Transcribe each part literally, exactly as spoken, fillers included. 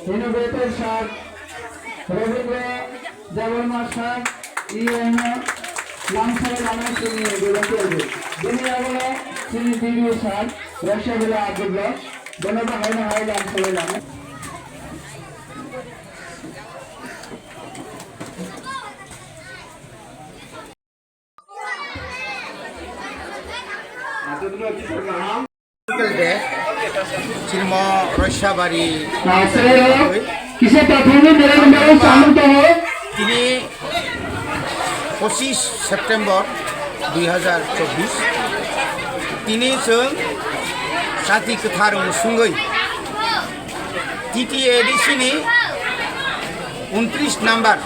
Innovator sir, Rabindra Debbarma sir, E M, lamsai lama sini volunteer bo. Bini abo sini D B O sir, Russia bela Abdul Block, bono bahai na hai lamsai lama. Day, chini mo Roisabari. Kisa pathangni mera mera samung tongo. Tini pochis September dui hazar chobbish. Tini chwng jati kwthar mwswngwi T T A D C ni untris number,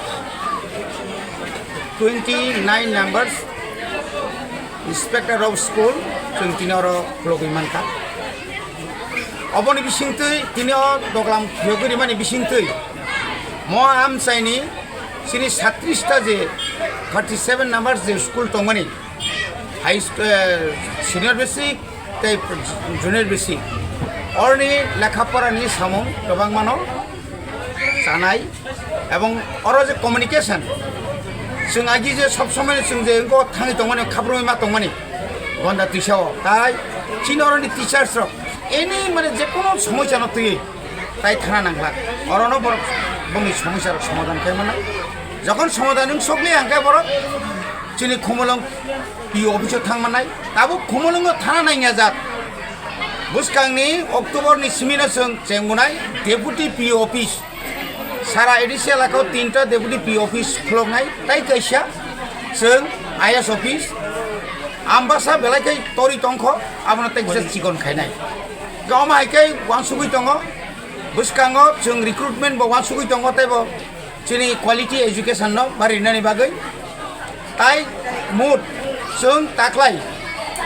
twenty nine numbers, Inspector of School, chwng tini oro khulogwi mankha. Oboni bisingtwi tini o doglam phiyogwi rimani bisingtwi mo amchaini chini sattris ta je thirty seven numbers je school tongmani, high school, eh, senior basic tei junior basic, orni lekha porani samung kwbangmano chanai, ebong oro je communication, chwng agi je sob somoi chwng je wngko thangwi tongmani, khabrumwi ma tongmani gonda twisao, tai chini oroni teachers rok any mane jekono somosya no twiwi tai thana nangkha, orono borok bongni somosya rok somadhan khai mannai. Jokhon somadhan wng sokli hwnkhe borok chini Khumulwng P O office o thang mannai. Tabuk Khumulwngo thana nangya jat. Bwskangni October ni simi no chwng chengmwnai Deputy P O office. Sara A D C elakao tinta Deputy P O office khuloknai, tai kaisa chwng I S office. Ambasa belai khe tori tongkho, abono tai kisa chikon khainai. Khe omo hai khe uansugwi tongo. Bwskango chwng recruitment bo uansugwi tongo, tei bo chini quality education no barinani bagwi. Tai mut chwng taklai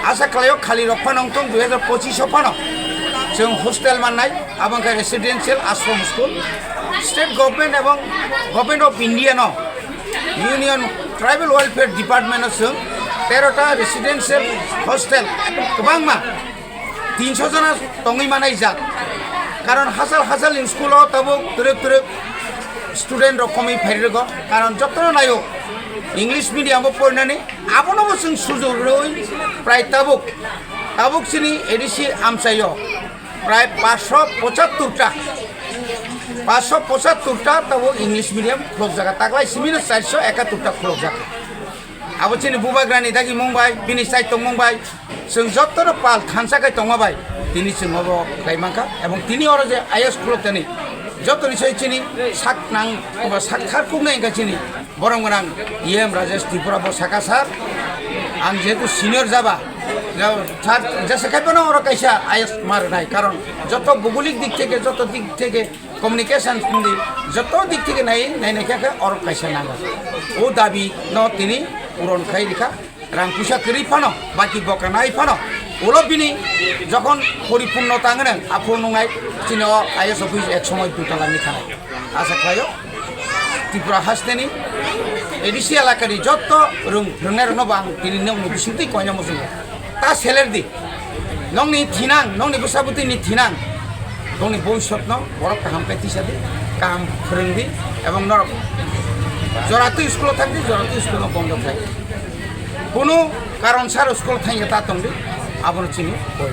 asa khlaio khali rok phano wngthong dui hazar pochis o phano chwng hostel mannai, abo wngkha residential ashram school. State government ebong Government of India no Union Tribal Welfare Department no chwng tero ta residential hostel kwbangma tinso jona tongwi manai jak. Karon hachal hachal ni school o tabuk twrwk twrwk student rok komwi phai rwgo. Karon jotono naio English medium o porinani, abono bo chwng sujok rwi prai tabuk, tabuk chini A D C amchaio prai paanch sho pochattor ta, paanch sho pochattor ta tabuk English medium khulok jaga, taklai simino char sho ekattor ta khulok jaga. Abo chini bubagrani dagimung bai, bini chaitokmung bai, chwng jotono pal thansa khai tongma bai, tini chwng obo khlai mankha. Ebong tini oro je I S khulok tani, jotoni sai chini sak nang, sak thar kuknai wngkha chini borom gwnang E M Rajesh Tripura bo saka sir, ang jehetu senior jaba, ja-, thar jesa khai phano oro kaisa I S ma rwnai, karon joto bhugolik dik theke, joto dik theke, communication hindi joto dik theke nai, nai, nai khe, khe oro kaisa nango. O dabi no tini puron khai rikha, rang puisa kwrwi phano, baki boka nai phano, ulo bini jokhon poripurno tangene aphuru nungnai chini o I S office ek somoi duta langwi thanai. Asa khlaio Tripura hasteni A D C elakani joto rwng, rwngnai rokno bo ang tini nokni bisingtwi koina muchungo. Ta seler di. Nokni thinang, nokni bwsabwtwini thinang, nokni bhobishyotno borok kaham khe tisa di, kaham phwrwng di, ebong norok joratwi school-o thang di, joratwi school-no bondo khlai di. Kunu karon saro school-o thangya ta tong di, abono chini koi.